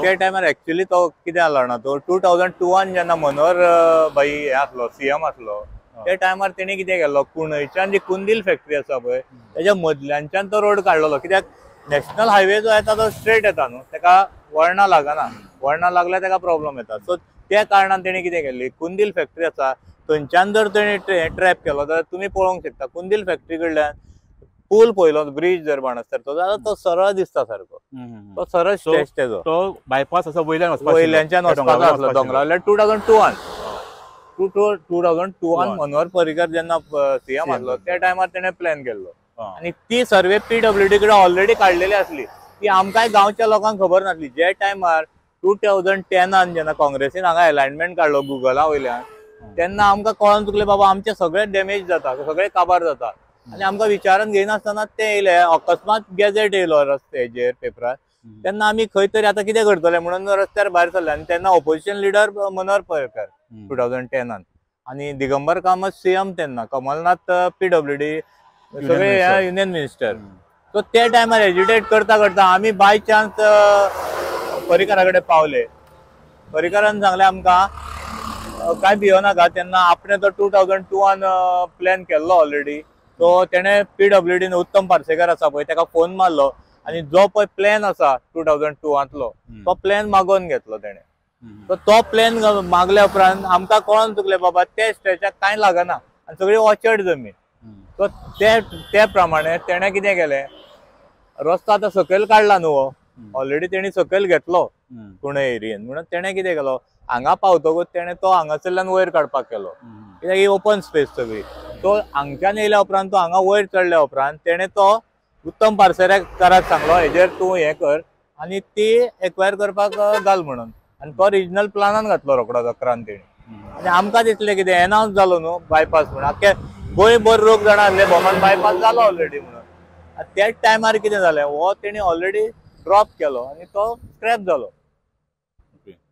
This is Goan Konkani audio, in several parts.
त्या टायमार एक्चुअली तो कितें जालो ना, तो 2002 जेन्ना मनोहर भाई हे आसलो, सीएम आसलो, त्या टायमार तेणी कितें केल्लो, कुंडयच्यान जी कुंदील फॅक्टरी आसा पळय तेज्या मदल्यानच्यान तो रोड काडलेलो. कित्याक नॅशनल हायवे जो येता तो स्ट्रेट येता न्हू, तेका वळणां लागना, वळणां लागल्यार तेका प्रॉब्लम येता. सो त्या कारणान तेणी कितें केल्ली, कुंदील फॅक्टरी आसा थंयच्यान जर तेणी ट्रॅप केलो जाल्यार तुमी पळोवंक शकता कुंदील फॅक्टरी कडल्यान पूल पळयलो, ब्रीज जर बाणस्तार जाल्यार तो सरळ दिसता सारको, तो सरळ स्ट्रेच तेजो. तो बायपास आसा वयल्यान वयल्यानच्यान वचपाचो आसलो दोंगरा वयल्यान. 2002 मनोहर पर्रीकर जेन्ना सीएम आसलो त्या टायमार तेणें प्लॅन केल्लो आनी ती सर्वे पीडब्ल्यूडी कडेन ऑलरेडी काडलेली आसली, ती आमकांय गांवच्या लोकांक खबर नासली. जे टायमार 2010 जेन्ना काँग्रेसीन हांगा एलायनमेंट काडलो गुगला वयल्यान तेन्ना आमकां कळोन चुकलें बाबा आमचें सगळें डॅमेज जाता, सगळें काबार जाता. आनी आमकां विचारान घेयनासतना तें येयलें, अकस्मात गॅझेट येयलो रस्त्याचेर पेपरार, तेन्ना आमी खंय तरी आतां कितें करतले म्हणून रस्त्यार भायर सरले. आनी तेन्ना ऑपोजिशन लिडर मनोहर पर्रीकर 2010 आनी दिगंबर कामत सीएम तेन्ना, कमलनाथ पीडब्ल्यूडी सगळे युनियन मिनिस्टर. सो त्या टायमार एजिटेट करता करता आमी बाय चान्स पर्रीकरा कडेन पावले. पर्रीकरान सांगलें आमकां कांय भियो नाका, तेन्ना आपणें तो 2002 प्लॅन केल्लो ऑलरेडी. सो तेणें पीडब्ल्यूडीन उत्तम पार्सेकर आसा पळय तेका फोन मारलो आनी जो पळय प्लॅन आसा 2002 तो प्लॅन मागोवन घेतलो तेणें. सो तो प्लॅन मागल्या उपरांत आमकां कळोन चुकलें बाबा ते स्ट्रेचाक कांय लागना आनी सगळी ऑर्चर्ड जमीन. सो ते प्रमाणे तेणें कितें केलें, रस्तो आतां सकयल काडला न्हू हो, ऑलरेडी तेणी सकयल घेतलो कुंडय एरियेन, म्हणून तेणें कितें केलो हांगा पावतकूच तेणें तो हांगासरल्यान वयर काडपाक केलो, कित्याक ही ओपन स्पेस सगळी. तो हांगच्यान येयल्या उपरांत तो हांगा वयर चडल्या उपरांत तेणें तो उत्तम पार्सेकराक सांगलो हेजेर तूं हें कर आनी ती एक्वायर करपाक घाल म्हणून, आनी तो रिजनल प्लानान घातलो रोकडो अकरान तेणी. आनी आमकां दिसलें कितें एनावन्स जालो न्हू बायपास म्हणून, आख्खे गोंयभर लोक जाणा आसले भोमान बायपास जालो ऑलरेडी म्हणून. आनी त्याच टायमार कितें जालें, हो तेणी ऑलरेडी ड्रॉप केलो आनी तो स्क्रॅप जालो.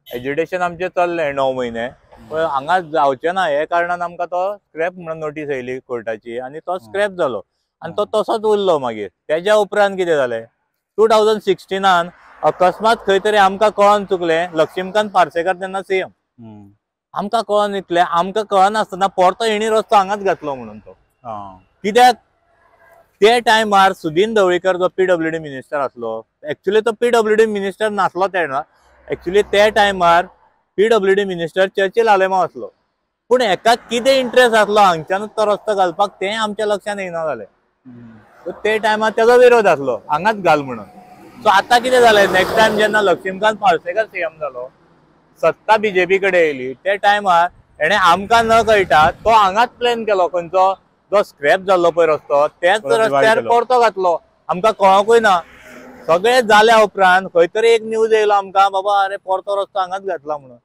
एजिटेशन आमचें चल्लें 9 म्हयने, पण हांगा जावचें ना हे कारणान आमकां तो स्क्रॅप म्हणून नोटीस येयली कोर्टाची आनी तो स्क्रॅप जालो आनी तो तसोच उरलो. मागीर तेज्या उपरांत कितें जालें, 2016 अकस्मात खंय तरी आमकां कळोन चुकलें, लक्ष्मीकांत पार्सेकर तेन्ना सीएम, आमकां कळोन इतलें आमकां कळनासतना परतो हेणी रस्तो हांगाच घातलो म्हणून तो. कित्याक ते टायमार सुदीन ढवळीकर जो पीडब्ल्यूडी मिनिस्टर आसलो, एक्चुअली तो पीडब्ल्यूडी मिनिस्टर नासलो तेन्ना, एक्चुअली ते टायमार पीडब्ल्यूडी मिनिस्टर चर्चिल आलेमांव आसलो, पूण हेका कितें इंट्रस्ट आसलो हांगच्यानूच तो रस्तो घालपाक तें आमच्या लक्षांत येयना जालें. ते टायमार तेजो विरोध आसलो हांगाच घाल म्हणून. सो आतां कितें जालें, नेक्स्ट टायम जेन्ना लक्ष्मीकांत पार्सेकर सीएम जालो, सत्ता बीजेपी कडेन येयली, ते टायमार हेणें आमकां न कळटा तो हांगाच प्लॅन केलो, खंयचो जो स्क्रॅप जाल्लो पळय रस्तो त्याच रस्त्यार परतो घातलो, आमकां कळोंकूय ना. सगळें जाल्या उपरांत खंय तरी एक न्यूज येयलो आमकां बाबा अरे परतो रस्तो हांगाच घातला म्हणून.